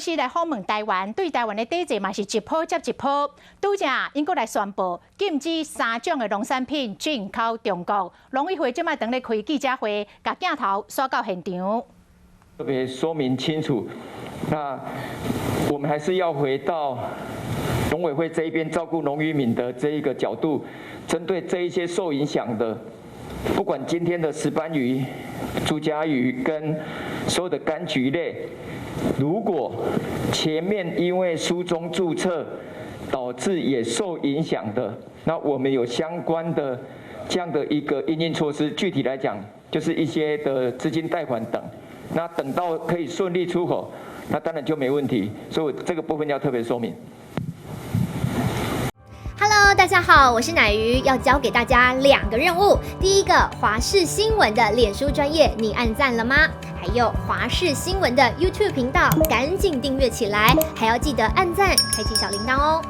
斯來訪問臺灣，對臺灣的抵制嘛是一波接一波。拄才𪜶閣來宣布禁止三種的農產品進口中國。農委會這擺當咧開記者會，共鏡頭煞到現場。特別說明清楚，那我們還是要回到農委會這一邊照顧農漁民的這一個角度，針對這一些受影響的，不管今天的石斑魚、竹莢魚跟所有的柑橘類，如果前面因為書中註冊導致也受影響的，那我們有相關的這樣的一個因應措施。具體來講，就是一些的資金貸款等。那等到可以順利出口，那當然就沒問題。所以這個部分要特別說明。 Hello，大家好，我是奶魚，要交給大家兩個任務。第一個，華視新聞的臉書專頁，你按讚了嗎？還有華視新聞的 YouTube 頻道，趕緊訂閱起來，還要記得按讚，開啟小鈴鐺哦。